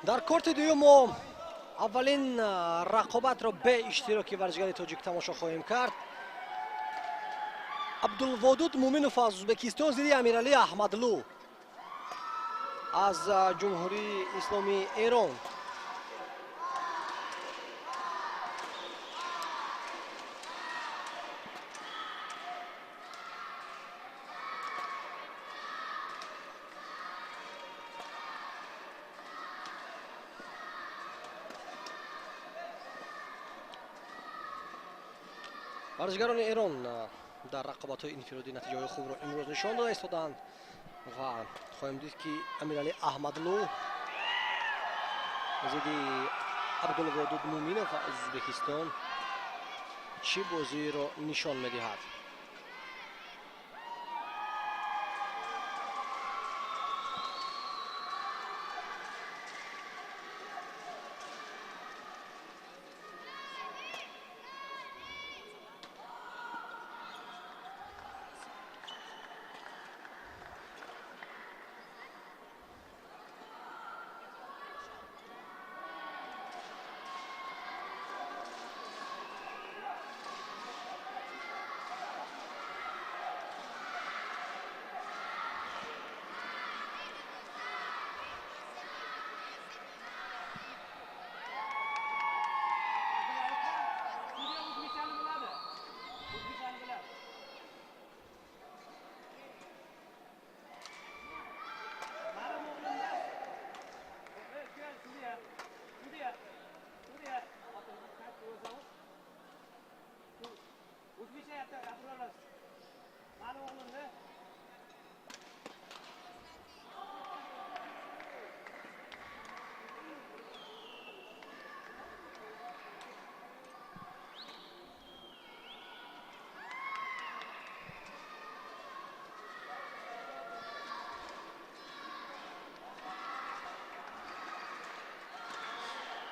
Дар корти дуюм мо аввалин рақобатро бе иштироки варзишгари тоҷик тамошо хоҳем кард. Абдулводуд Муминов аз Ӯзбекистон зидди Амиралӣ Аҳмадлу аз Ҷумҳурии Исломии Эрон. Варзишгарони Эрон дар рақобатҳои инфиродӣ натиҷаҳои хубро имрӯз нишон дода истоданд ва хоҳем дид, ки Амиралӣ Аҳмадлу зидди Абдулводуд Муминов аз Ӯзбекистон чӣ бозиро нишон медиҳад.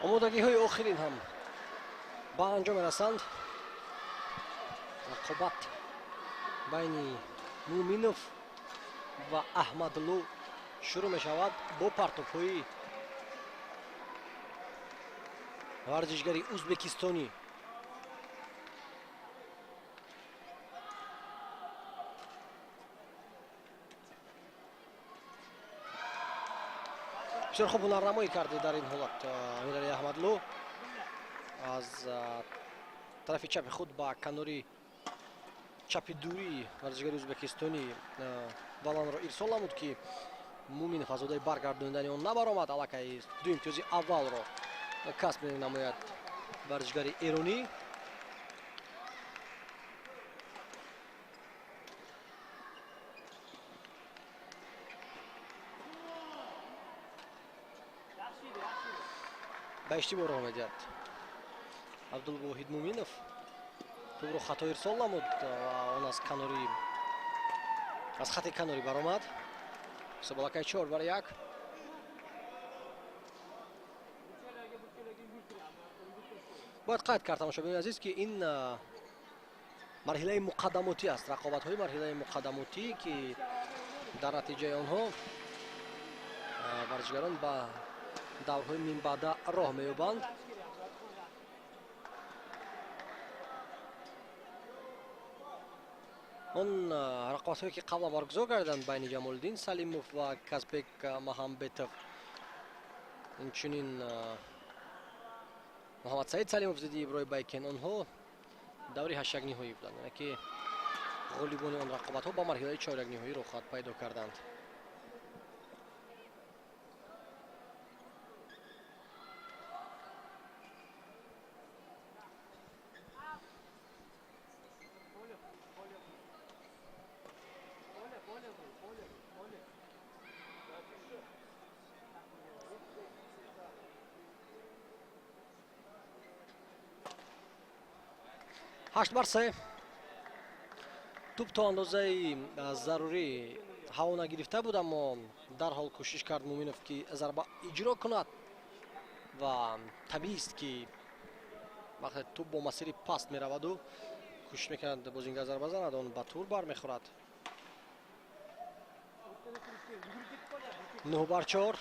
Омодагиҳои охирин ҳам ба анҷом мерасанд. Рақобат байни Муминов ва Аҳмадлу шурӯъ мешавад бо партобҳои варзишгари ӯзбекистонӣ. Бисёр хуб ҳунарнамоӣ кард дар ин ҳолат Амиралӣ Аҳмадлу аз тарафи чапи худ ба канори чапи дурии варзишгари ӯзбекистонӣ баланро ирсол намуд, ки Муминов аз одаи баргардонидани он набаромад. Аллакай ду имтиёзи аввалро касб менамояд варзишгари эронӣ. Ба иштибоҳ роҳ медиҳад Абдулвоҳид Муминов. Тӯбро хато ирсол намуд ва он аз хати канорӣ баромад. Ҳисоб аллакай 4-1. Бояд қайд кард, тамошобинони азиз, ки ин марҳилаи муқаддамотӣ аст, рақобатҳои марҳилаи муқаддамотӣ, ки дар натиҷаи онҳо варзишгарон ба даврҳои минбаъда роҳ меёбанд. Он рақобатҳое ки қаблан баргузор гардиданд байни Ҷамолиддин Салимов ва Казбек Маҳамбетов, инчунин Муҳаммадсаид Салимов зидди Иброҳим Байкен, онҳо даври ҳаштякниҳоӣ буданд, яъне ки ғолибони он рақобатҳо ба марҳилаи чорякниҳоӣ роҳ хоҳад пайдо карданд. 8-3. Тӯб то андозаи зарурӣ ҳаво нагирифта буд, аммо дарҳол кӯшиш кард Муминов, ки зарба иҷро кунад ва табиист, ки вақте тӯб бо масири паст мераваду кӯшиш мекунад бозингар зарба занад, он ба тур бармехӯрад. 9-4.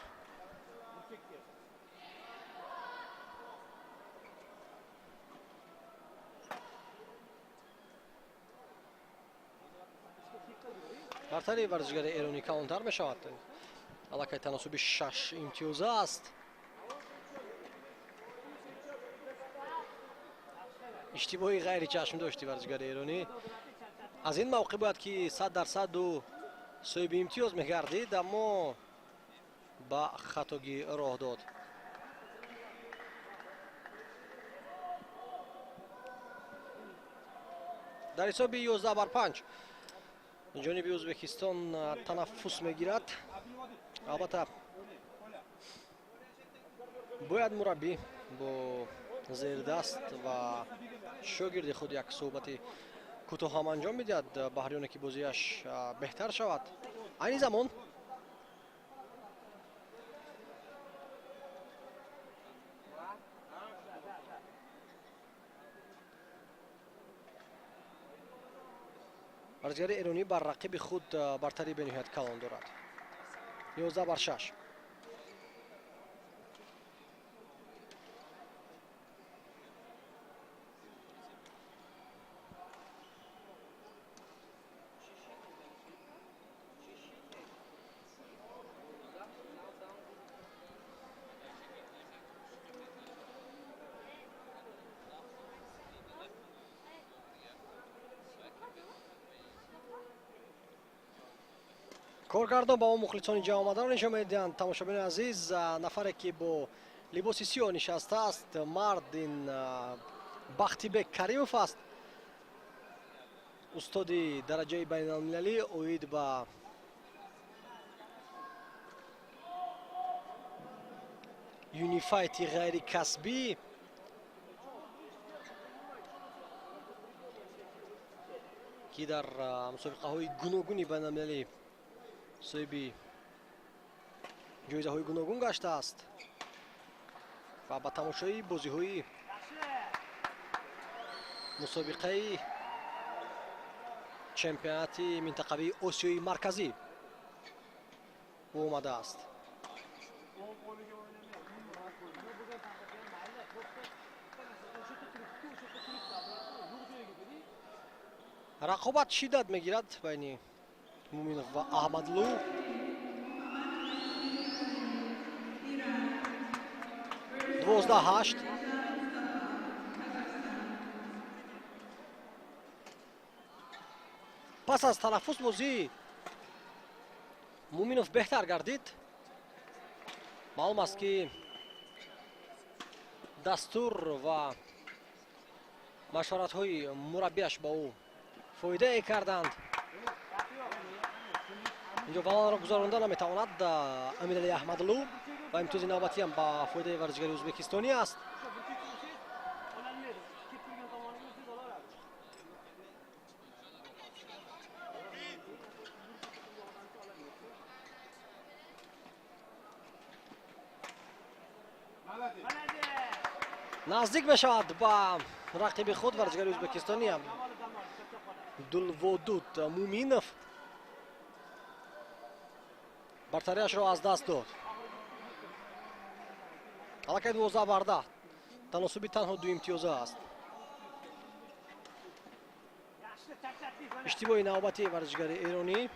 Бартарии варзишгари эронӣ калонтар мешавад. Аллакай таносуби 6 имтиёза аст. Иштибоҳи ғайричашмдошти варзишгари эронӣ. Аз ин мавқеъ бояд ки 100% ӯ соҳиби имтиёз мегардид, аммо ба хатогӣ роҳ дод. Дар ҳисоби 11-5 ҷониби Ӯзбекистон танаффус мегирад. Албатта бояд мураббӣ бо зердаст ва шогирди худ як суҳбати кӯтоҳ ҳам анҷом медиҳад, баҳри оне ки бозиаш беҳтар шавад. Айни замон варзишгари эронӣ бар рақиби худ бартарии бениҳоят калон дорад. 11-6. Коргардон ба мо мухлисони ҷамъомадаро нишон медиҳанд. Тамошобинони азиз, нафаре ки бо либоси сиёҳ нишастааст, мард ин Бахтибек Каримов аст, устоди дараҷаи байналмилалӣ оид ба юнифайти ғайрикасбӣ. Ки дар мусобиқаҳои гуногуни байналмилалӣ соҳиби ҷоизаҳои гуногун гаштааст ва ба тамошои бозиҳои мусобиқаи чемпионати минтақавии Осиёи Марказӣ ӯ омадааст. Рақобат шиддат мегирад байни Муминов ва Аҳмадлу. 12-8. Пас аз танаффус бозии Муминов беҳтар гардид. Маълум аст ки дастур ва машваратҳои мураббиаш ба ӯ фоидае карданд. Инҷо валонро гузаронда наметавонад Амирали Аҳмадлу ва имтиёзи навбатиам ба фоидаи варзишгари ӯзбекистонӣ аст. Наздик мешавад ба рақиби худ варзишгари ӯзбекистонӣ Абдулводуд Муминов. Бартариашро аз даст дод. Аллакай 12-10. Таносуби танҳо 2 имтиёза аст. Иштибоҳи навбатии варзишгари эронӣ.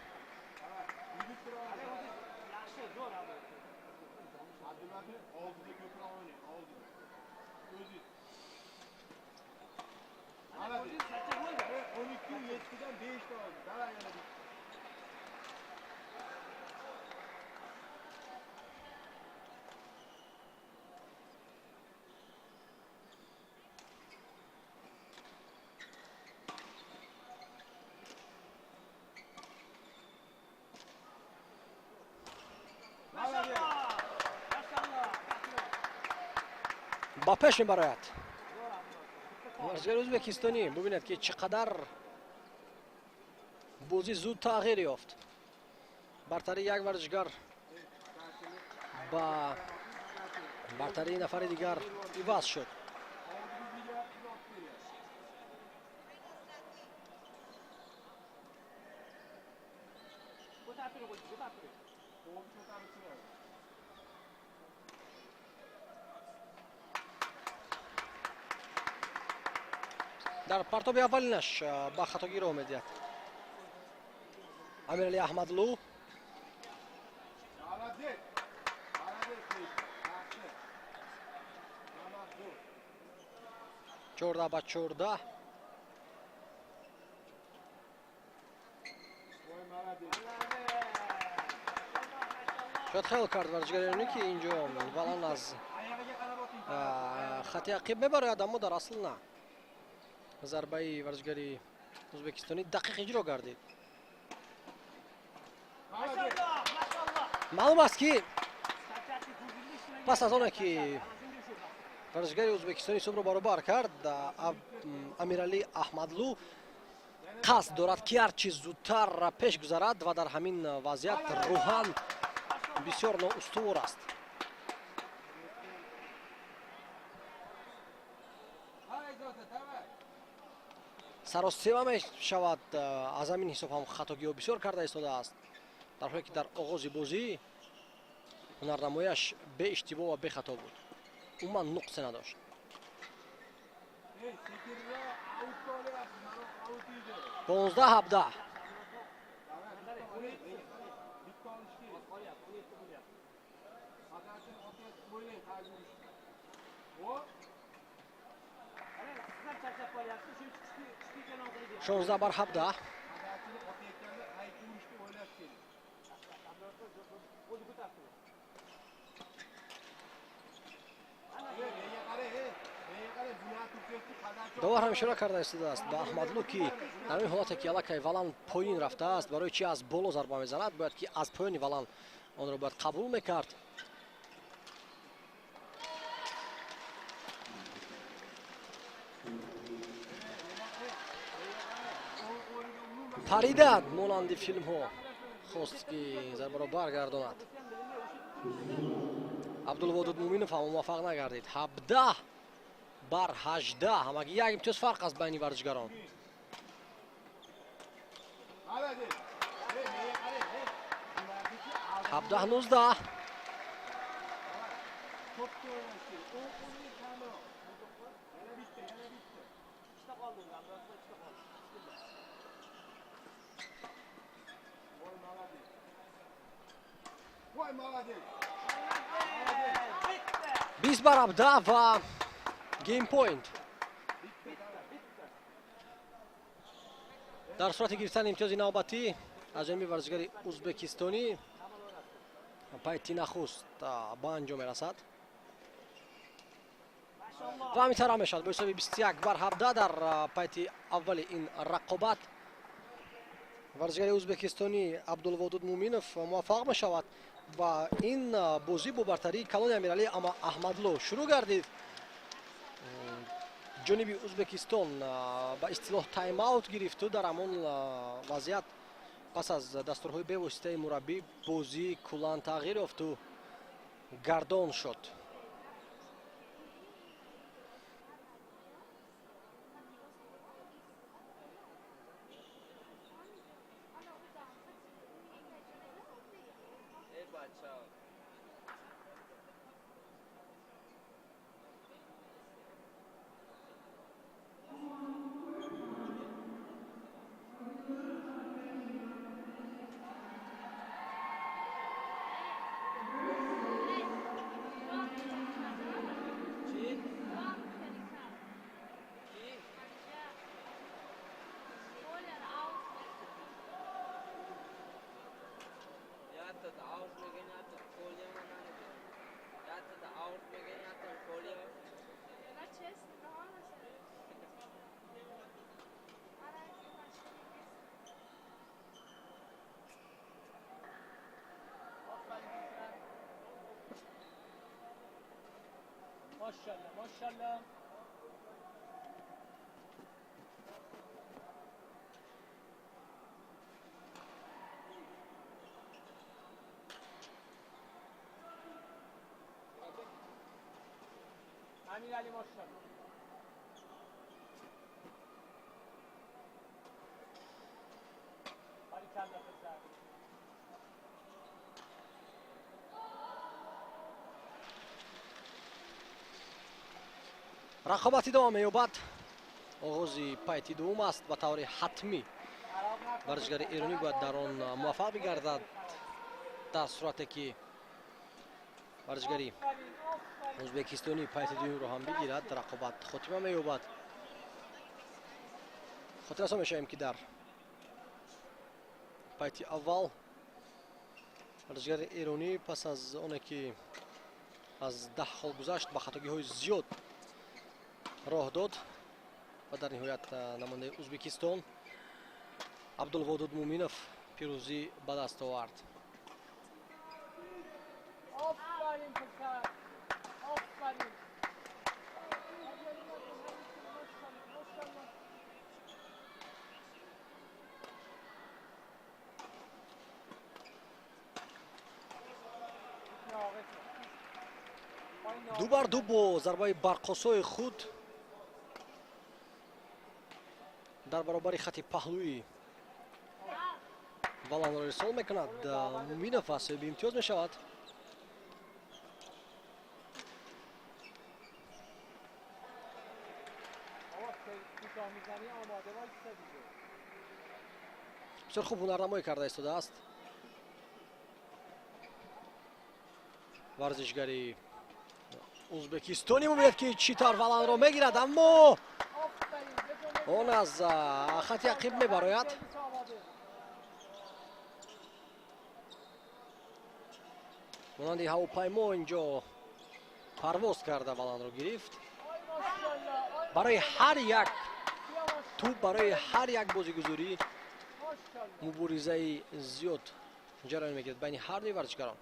Ба пеш мебарояд варзишгари ӯзбекистонӣ. Бубинед ки чӣ қадар бозӣ зуд тағйир ёфт. Бартарии як варзишгар ба бартарии нафари дигар иваз шуд. Дар партоби аввалинаш ба хатогӣ роҳ медиҳад. Амирали Аҳмадлу. 14-14. Шояд хаёл кард варзишгари эронӣ, ки инҷо валан аз хати ақиб мебарояд, аммо дар асл на. Зарбаи варзишгари ӯзбекистонӣ дақиқ иҷро гардид. Маълум аст, ки пас аз оне ки варзишгари ӯзбекистонӣ ҳисобро баробар кард, Амиралӣ Аҳмадлу қасд дорад, ки ҳарчи зудтар пеш гузарад ва дар ҳамин вазъият рӯҳан бисёр ноустувор аст. Саросема мешавад, аз ҳамин ҳисоб ҳам хатогиҳо бисёр карда истодааст, дар ҳоле ки дар оғози бозӣ ҳунарнамояш беиштибоҳ ва бехато буд, умуман нуқсе надошт. 15-17. 16-17. Довар ҳам ишора карда истодааст ба Аҳмадлу, ки дар ин ҳолате ки аллакай валан поин рафтааст, барои чи аз боло зарба мезанад? Бояд ки аз поёни валан онро бояд қабул мекард. Паридад монанди филмҳо, хост ки зарбаро баргардонад. Абдулводуд Муминов ҳам муваффақ нагардид. 17-18, ҳамагӣ як имтиёз фарқ аст байни варзишгарон. 17-19. 20-17 ва game point. Дар сурати гирифтани имтиёзи навбатӣ аз ҷониби варзишгари ӯзбекистонӣ пайти нахуст ба анҷом мерасад ва ҳамин тавр мешавад бо ҳисоби 21-17 дар пайти аввали ин рақобат варзишгари ӯзбекистонӣ Абдулводуд Муминов муваффақ мешавад ва ин бозӣ бо бартарии калони Амиралӣ Аҳмадлу шурӯъ гардид. Ҷониби Ӯзбекистон ба истилоҳ тайм-аут гирифту дар ҳамон вазъият пас аз дастурҳои бевоситаи мураббӣ бозӣ куллан тағйир ёфту гардон шуд. ماشاءالله ماشاءالله. امیرعلی ماشاءالله. باریکلا پسر. Рақобат идома меёбад. Оғози пайти дуввум аст ба таври ҳатмӣ. Варзишгари эронӣ бояд дар он муваффақ бигардад. Дар сурате ки варзишгари ӯзбекистонӣ пайти дуюмро ҳам бигирад, рақобат хотима меёбад. Хотиррасон мешавем, ки дар пайти аввал варзишгари эронӣ пас аз оне ки аз 10 хол гузашт, ба хатогиҳои зиёд роҳ дод ва дар ниҳоят намояндаи Ӯзбекистон Абдулводуд Муминов пирӯзӣ ба даст овард. Ду бар ду бо зарбаи барқосои худ дар баробари хати паҳлӯӣ валанро ирсол мекунад. Муминов ва соҳиби имтиёз мешавад. Бисёр хуб ҳунарнамоӣ карда истодааст варзишгари ӯзбекистонӣ. Мебинад, ки чӣ тавр валанро мегирад, аммо он аз хати ақиб мебарояд. Монанди ҳавопаймо инҷо парвоз карда валанро гирифт. Барои ҳар як тӯб, барои ҳар як бозигузорӣ муборизаи зиёд ҷараён мегирад байни ҳар дуи варзишгарон.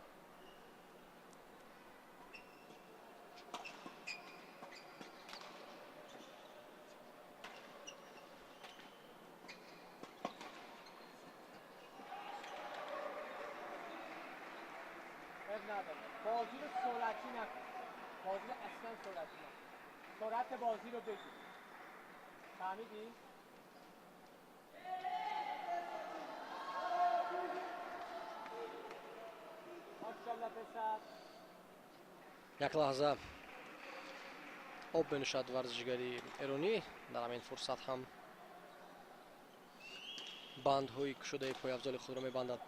بازی رو سرعتی نکن، بازی رو اصلا سرعتی نکن، سرعت بازی رو بگیر. فهمیدی؟ ماشاءالله پسر. Як лаҳза об менӯшад варзишгари эронӣ. Дар ҳамин фурсат ҳам бандҳои кушодаи пойафзоли худро мебандад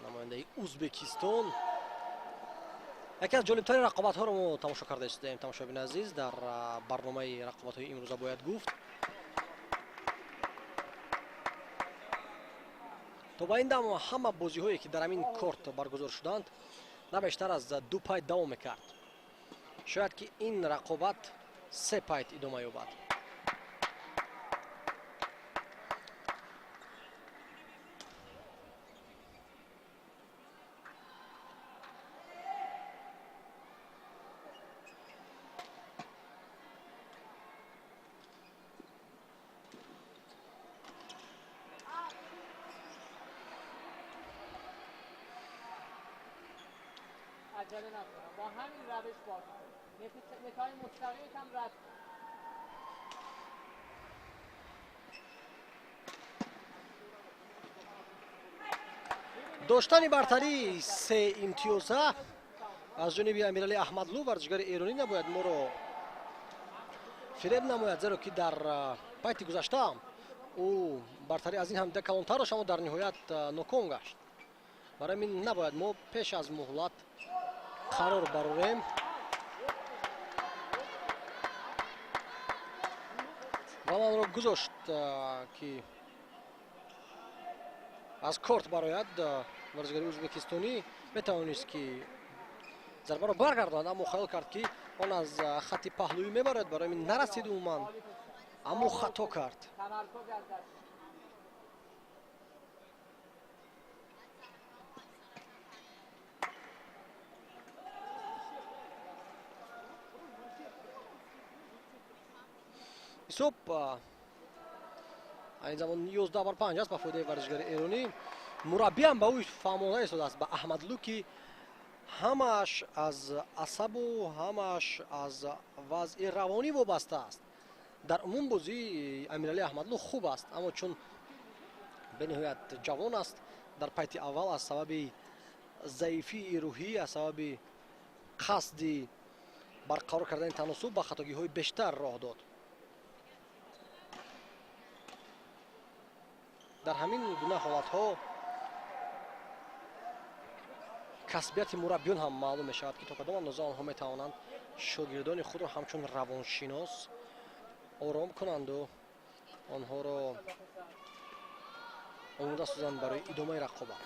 намояндаи Ӯзбекистон. Яке аз ҷолибтарин рақобатҳоро мо тамошо карда истодаем, тамошобини азиз, дар барномаи рақобатҳои имрӯза бояд гуфт. То ба ин дам ҳама бозиҳое ки дар ҳамин корт баргузор шуданд, на бештар аз 2 пайт давом мекард. Шояд ки ин рақобат 3 пайт идома ёбад. عجله نکن، با همین روش بازی کن. نتای مستقیم هم رد کن. Доштани бартарии се имтиёза аз ҷониби Амиралӣ Аҳмадлу варзишгари эронӣ набояд моро фиреб намояд, зеро ки дар пайти гузашта ӯ бартарӣ аз ин ҳам дида калонтар дошт, аммо дар ниҳоят ноком гашт. Барои ҳамин набояд мо пеш аз муҳлат қарор барорем. Валанро гузошт, ки аз корт барояд. Варзишгари ӯзбекистонӣ метавонист, ки зарбаро баргардонад, аммо хаёл кард, ки он аз хати паҳлӯӣ мебарояд, барои ҳамин нарасид умуман, аммо хато кард. Ҳисоб айни замон 11-5 аст ба фоидаи варзишгари эронӣ. Мураббиам ба ӯ фаҳмонда истодааст, ба Аҳмадлу, ки ҳамааш аз асабу ҳамааш аз вазъи равонӣ вобаста аст. Дар умум бозии Амиралӣ Аҳмадлу хуб аст, аммо чун бениҳоят ҷавон аст, дар пайти аввал аз сабаби заифии рӯҳӣ, аз сабаби қасди барқарор кардани таносуб ба хатогиҳои бештар роҳ дод. Дар ҳамин гуна ҳолатҳо касбияти мураббиён ҳам маълум мешавад, ки то кадом андоза онҳо метавонанд шогирдони худро ҳамчун равоншинос ором кунанду онҳоро омода созанд барои идомаи рақобат.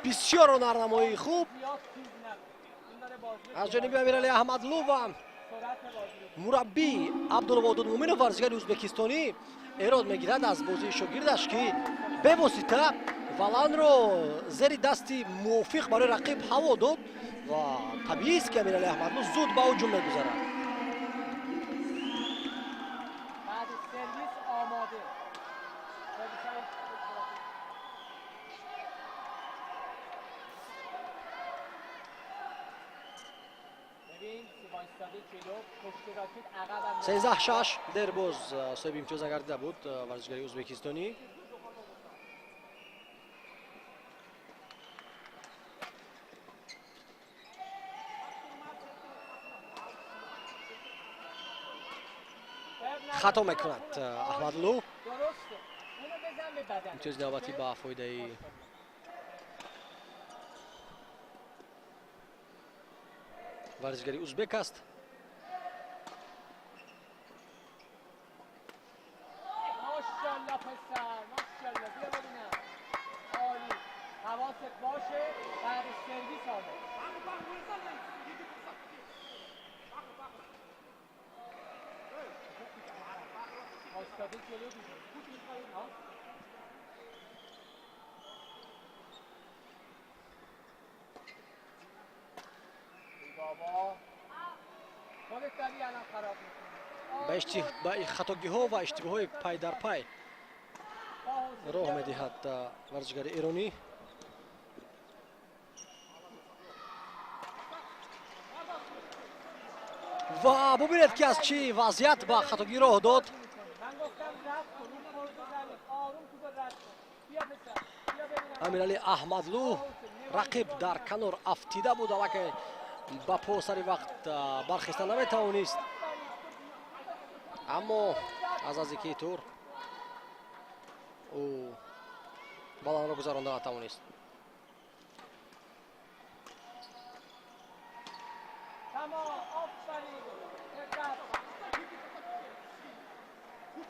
Бисёр ҳунарнамоии хуб аз ҷониби Амиралӣ Аҳмадлу ва мураббӣ Абдулводуд Муминов, варзишгари ӯзбекистонӣ, эрод мегирад аз бозии шогирдаш, ки бевосита валанро зери дасти мувофиқ барои рақиб ҳаво дод ва табиист, ки Амиралӣ Аҳмадлу зуд ба ҳуҷум мегузарад. 13-6 дербоз соҳиби имтиёз нагардида буд варзишгари ӯзбекистонӣ. Хато мекунад Аҳмадлу. Имтиёзи навбатӣ ба фоидаи варзишгари ӯзбек аст. Ба хатогиҳо ва иштибоҳҳои пай дар пай роҳ медиҳад варзишгари эронӣ. Ва бубинед, ки аз чӣ вазъият ба хатогӣ роҳ дод. Амиралӣ Аҳмадлу рақиб дар канор афтида буд, аллакай ба по сари вақт бархеста наметавонист, аммо аз наздикии тур ӯ баланро гузаронда натавонист.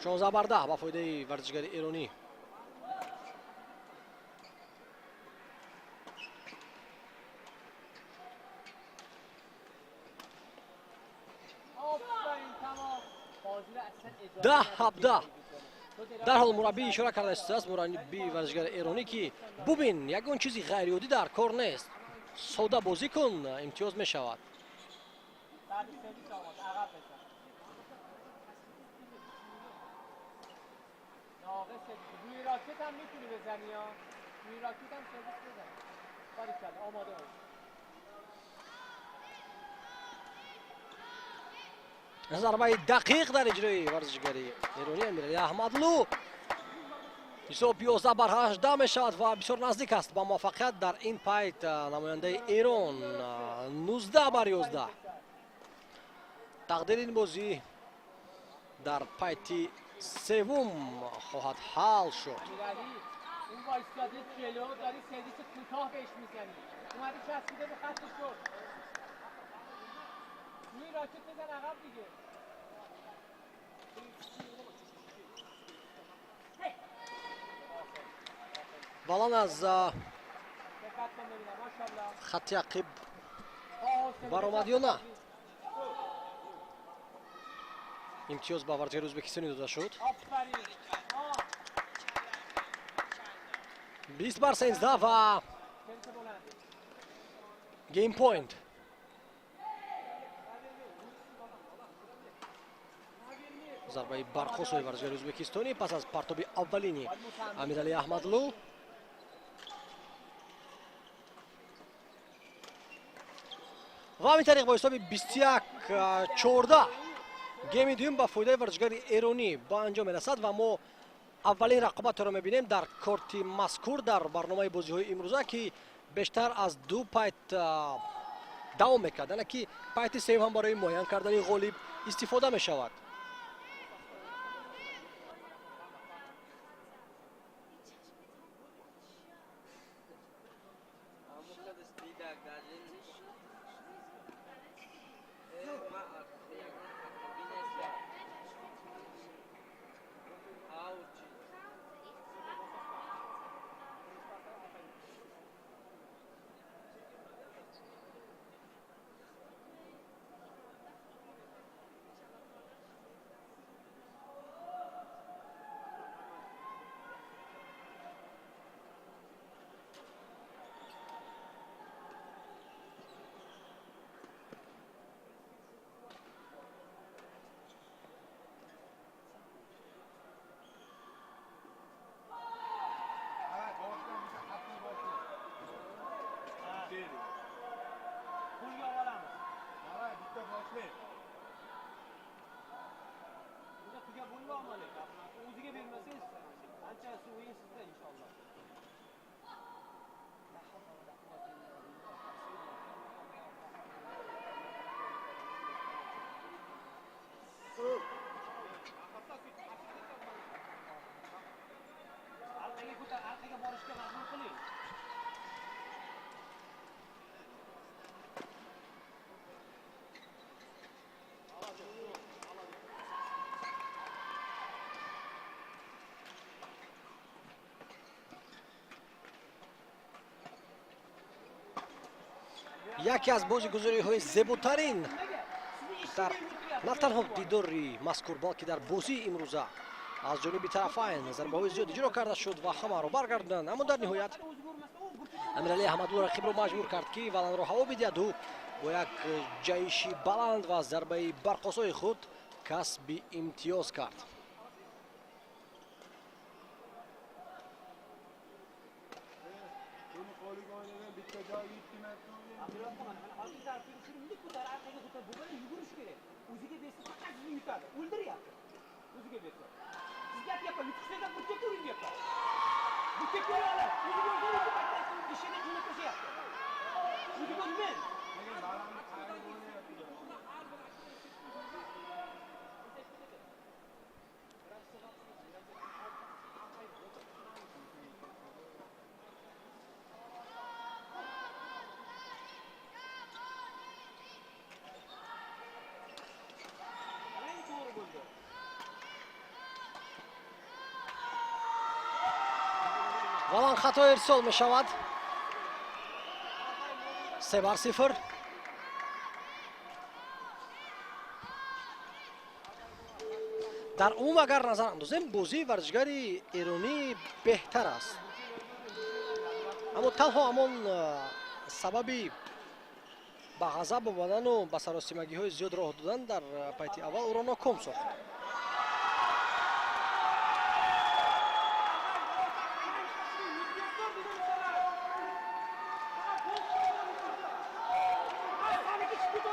16-10 ба фоидаи варзишгари эронӣ. 10-17. Дарҳол мураббӣ ишора карда истодааст, мураббии варзишгари эронӣ, ки бубин, ягон чизи ғайриоддӣ дар кор нест, сода бозӣ кун, имтиёз мешавад. Зарбаи дақиқ дар иҷрои варзишгари эронӣ Амиралӣ Аҳмадлу. Ҳисоб 11-18 мешавад ва бисёр наздик аст ба муваффақият дар ин пайт намояндаи Эрон. 19-11. Тақдири ин бозӣ дар пайти севум хоҳад ҳал шуд. Балан аз хатти ақиб баромад ё на? Имтиёз ба варзишгари ӯзбекистонӣ дода шуд. 20-13 ва game point. Зарбаи бархосои варзишгари ӯзбекистонӣ пас аз партоби аввалини Амиралӣ Аҳмадлу. Ва ҳамин тариқ бо ҳисоби 21-14 гейми дуюм ба фоидаи варзишгари эронӣ ба анҷом мерасад ва мо аввалин рақобатро мебинем дар корти мазкур дар барномаи бозиҳои имрӯза, ки бештар аз ду пайт давом мекард, яъне ки пайти сеюм ҳам барои муайян кардани ғолиб истифода мешавад. Яке аз бозигузориҳои зеботарин дар на танҳо дидори мазкур, балки дар бозии имрӯза аз ҷониби тарафайн зарбаҳои зиёд иҷро карда шуд ва ҳамаро баргардонанд. Аммо дар ниҳоят Амиралӣ Аҳмадлу рақибро маҷбур кард, ки валанро ҳаво бидиҳад. Ӯ бо як ҷаҳиши баланд ва зарбаи барқосои худ касби имтиёз кард. Валан хато ирсол мешавад. 3-0. Дар умум агар назар андозем, бозии варзишгари эронӣ беҳтар аст. Аммо танҳо ҳамон сабаби ба ғазаб омадану ба саросимагиҳои зиёд роҳ додан дар пайти аввал ӯро ноком сохт.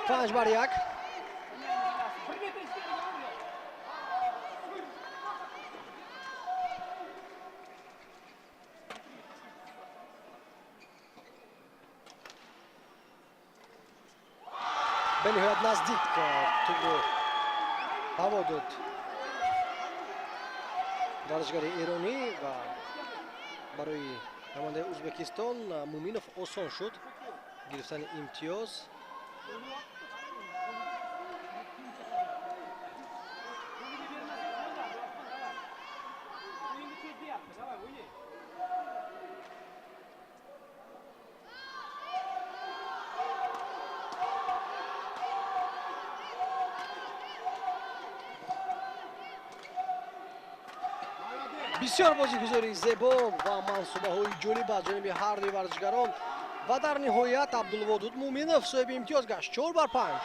5-1. Бениҳоят наздик тӯбро ҳаво дод варзишгари эронӣ ва барои намояндаи Ӯзбекистон Муминов осон шуд гирифтани имтиёз. Бисёр бозигузории зебо ва мансубаҳои ҷолиб аз ҷониби ҳар дуи варзишгарон ва дар ниҳоят Абдулводуд Муминов соҳиби имтиёз гашт 4-5.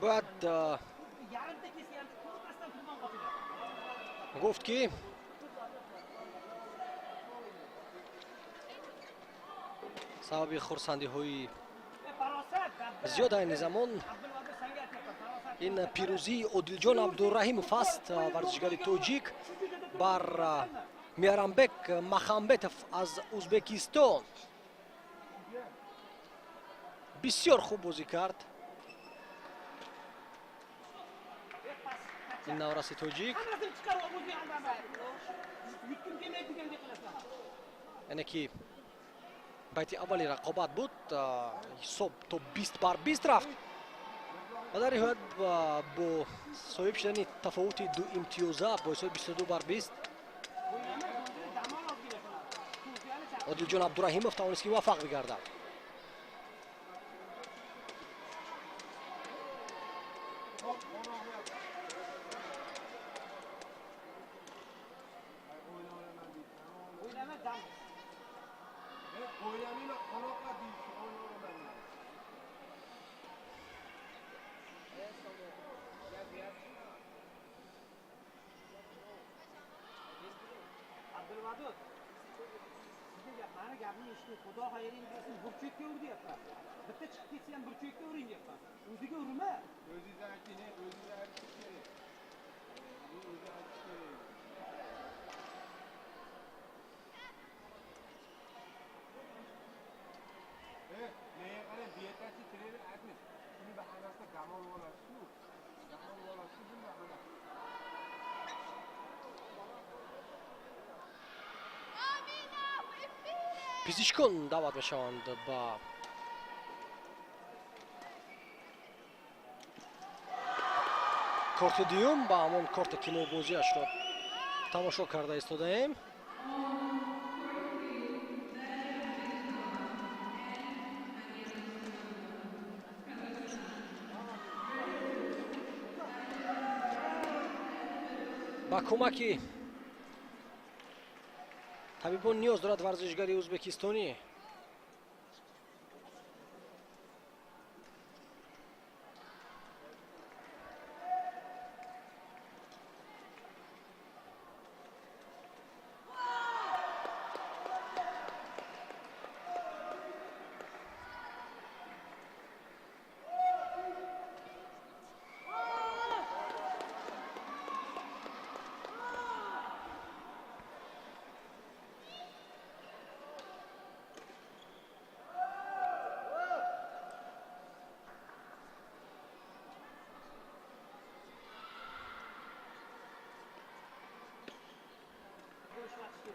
Бояд гуфт, ки сабаби хурсандиҳои зиёд айни замон ин пирӯзии Одилҷон Абдураҳимов аст, варзишгари тоҷик бар Меҳрамбек Махамбетов аз Узбекистон. Бисёр хуб бозӣ кард ин навраси тоҷик, яъне ки байти аввали рақобат буд, ҳисоб то 20-20 рафт ва дар ниҳоят бо соҳиб шудани тафовути ду имтиёза бо ҳисоби 22-20 Одилҷон Абдураҳимов тавонист, ки муваффақ бигардад. Xudo xayringni bersin, burchakka ur deyapman. Bitta chiqib ketsa ham burchakka uring deyapman. O'ziga urma. O'zingiz ayting, o'zingiz aytish kerak. O'zi aytish kerak. Menga qarang, bu yerdachi trener aytmish. Shuni bahanasida dam olib olasiz-ku. Dam olib olasiz buni bahanasida. Пизишкон даъват мешаванд ба корти дуюм, ба ҳамон корте, ки мо бозиашро тамошо карда истодаем. Ба кӯмаки табибон ниёз дорад варзишгари ӯзбекистонӣ.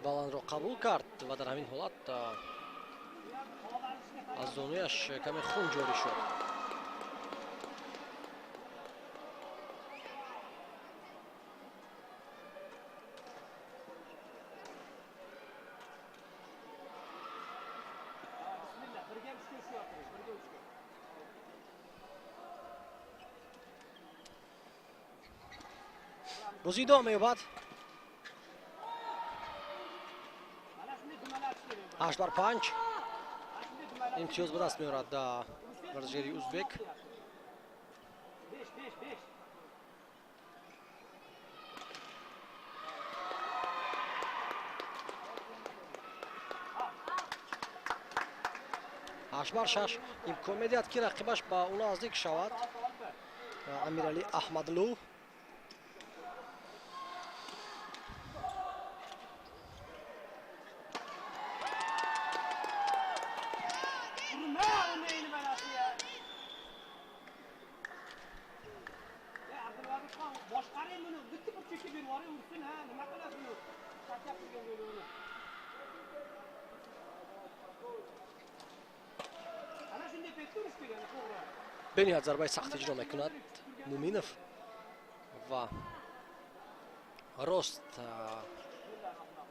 Баланро қабул кард ва дар ҳамин ҳолат аз зонуяш каме хун ҷорӣ шуд. Бозӣ идома меёбад. 8-5 имтиёз ба даст меорад варзишгари узбек. 8-6 имкон медиҳад, ки рақибаш ба ӯ наздик шавад. Амиралӣ Аҳмадлу бениҳоят зарбаи сахт иҷро мекунад Муминов ва рост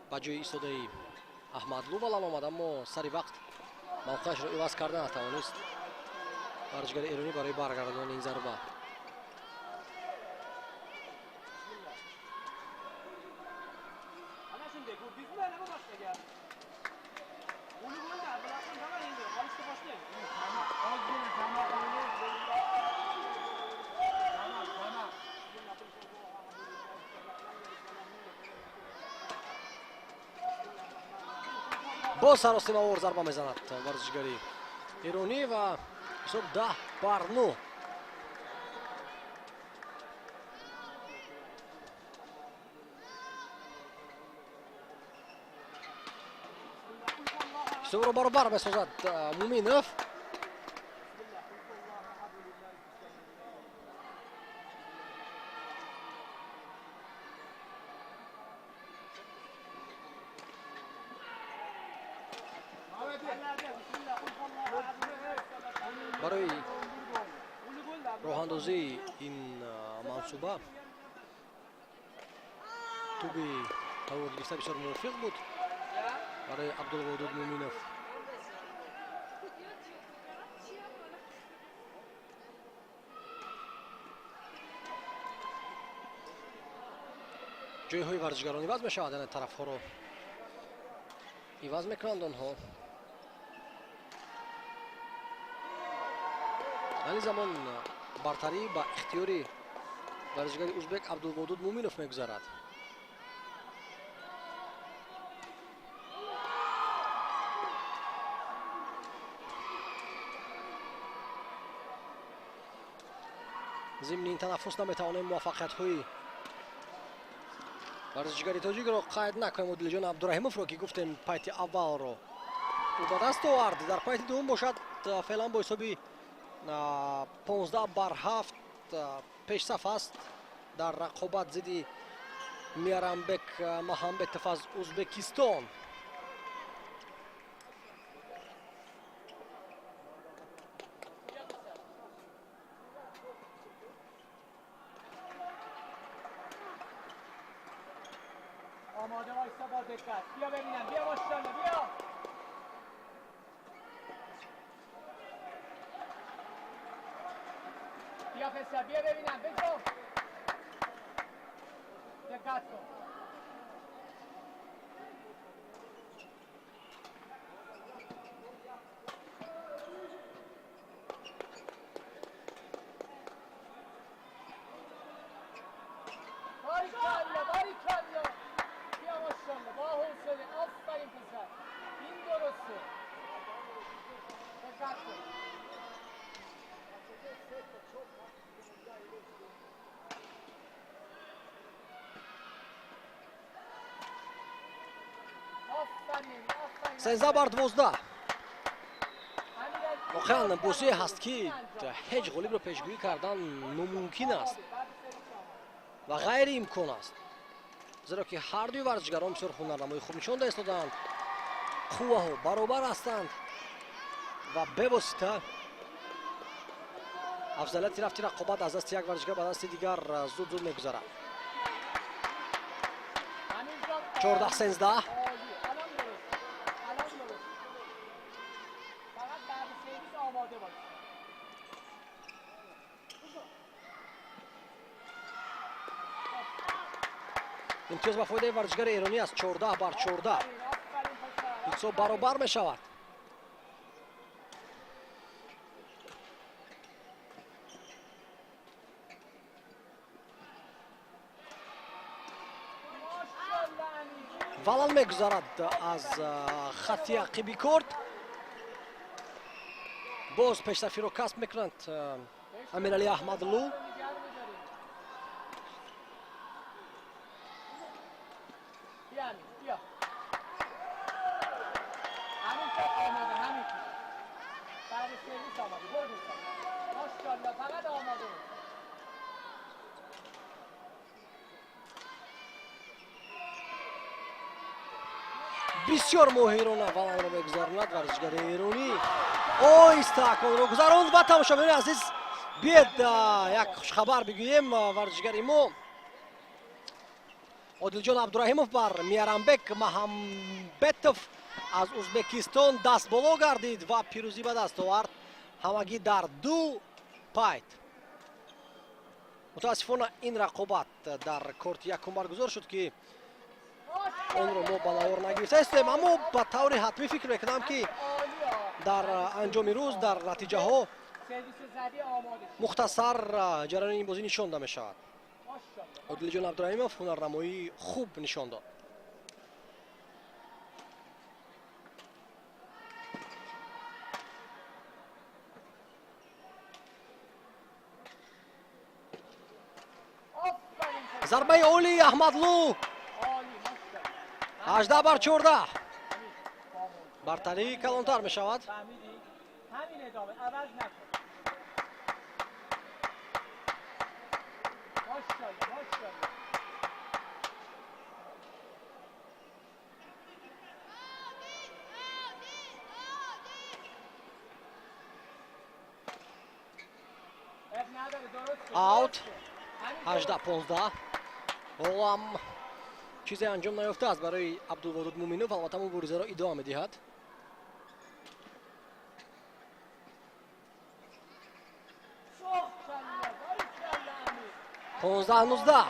ба ҷои истодаи Аҳмадлу баланд омад, аммо сари вақт мавқеашро иваз карда натавонист варзишгари эронӣ барои баргардондани ин зарба. Боз саросимавор зарба мезанад варзишгари эронӣ ва ҳисоб 10-9. Ҳисобро баробар месозад Муминов. Барои роҳандозии ин мансуба туби тавор гирифта бисёр мувофиқ буд барои Абдулводуд Муминов. Ҷойҳои варзишгарон иваз мешавад, яъне тарафҳоро иваз мекунанд онҳо. Айни замон бартарӣ ба ихтиёри варзишгари узбек Абдулводуд Муминов мегузарад. Зимни ин танаффус наметавонем муваффақиятҳои варзишгари тоҷикро қайд накунем. Одилҷон Абдураҳимовро, ки гуфтем пайти аввалро ӯ ба даст овард, дар пайти дуввум бошад феълан бо ҳисоби 15-7 пешсаф аст дар рақобат зидди Миарамбек Маҳамбетов аз Узбекистон. آماده وایسا با دقت. بیا ببینم، بیا ماشاءالله، بیا. بیا پسر، بیا ببینم، بجو. دقت کن. باریکلا، باریکلا. بیا ماشاءالله، با حوصله. آفرین پسر، این درسته. دقت کن. 13-12. Воқеан бозие ҳаст, ки ҳеҷ ғолибро пешгӯӣ кардан номумкин аст ва ғайриимкон аст, зеро ки ҳар дуи варзишгарон бисёр ҳунарнамои хуб нишон доистоданд, қувваҳо баробар ҳастанд ва бевосита афзалияти рафти рақобат аз дасти як варзишгар ба дасти дигар зуд зуд мегузарад. 14-13. Имтиёз ба фоидаи варзишгари эронӣ аст, 14-14. Ҳисоб баробар мешавад. Валан мегузарад аз хатти ақиби корт. Боз пешсафиро касб мекунанд Амиралӣ Аҳмадлу. Бисёр моҳирона валанро мегузаронад варзишгари эронӣ. Оҳиста аконро гузаронд ва тамошобинони азиз, биед як хушхабар бигӯем. Варзишгари мо Одилҷон Абдураҳимов бар Миарамбек Маҳамбетов аз Узбекистон дастболо гардид ва пирӯзӣ ба даст овард, ҳамагӣ дар ду пайт. Мутаассифона ин рақобат дар корти якум баргузор шуд, ки онро мо ба навор нагирифтаистем, аммо ба таври ҳатмӣ фикр мекунам, ки дар анҷоми рӯз дар натиҷаҳо мухтасар ҷараёни ин бозӣ нишон дода мешавад. Одилҷон Абдураҳимов ҳунарнамоии хуб нишон дод. Зарбаи олии Аҳмадлу. 18-14. Бартарӣ калонтар мешавад. Аут. 18-15. Ҳолам чизе анҷом наёфтааст барои Абдулводуд Муминов, албатта муборизаро идома медиҳад. 15-19.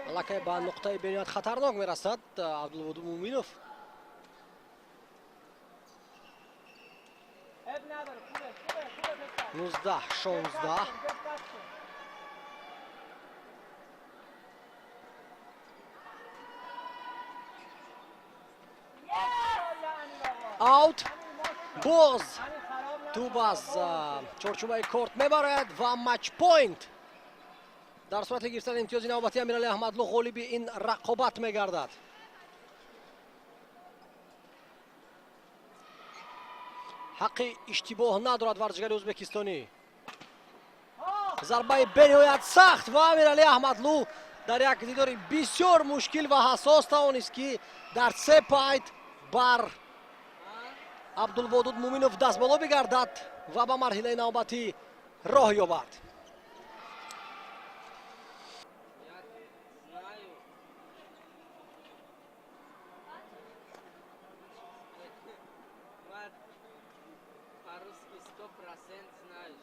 Аллакай ба нуқтаи бениҳоят хатарнок мерасад Абдулводуд Муминов. 19-16. Аут. Боз тӯб аз чорчӯбаи корт мебарояд ва матчпоинт. Дар сурати гирифтани имтиёзи навбатӣ Амирали Аҳмадлу ғолиби ин рақобат мегардад. Ҳаққи иштибоҳ надорад варзишгари ӯзбекистонӣ. Зарбаи бениҳоят сахт ва Амирали Аҳмадлу дар як дидори бисёр мушкил ва ҳассос тавонист, ки дар се пайт бар Абдулводуд Муминов дастболо бигардад ва ба марҳилаи навбатӣ роҳ ёбад. По-русски 100% знаешь.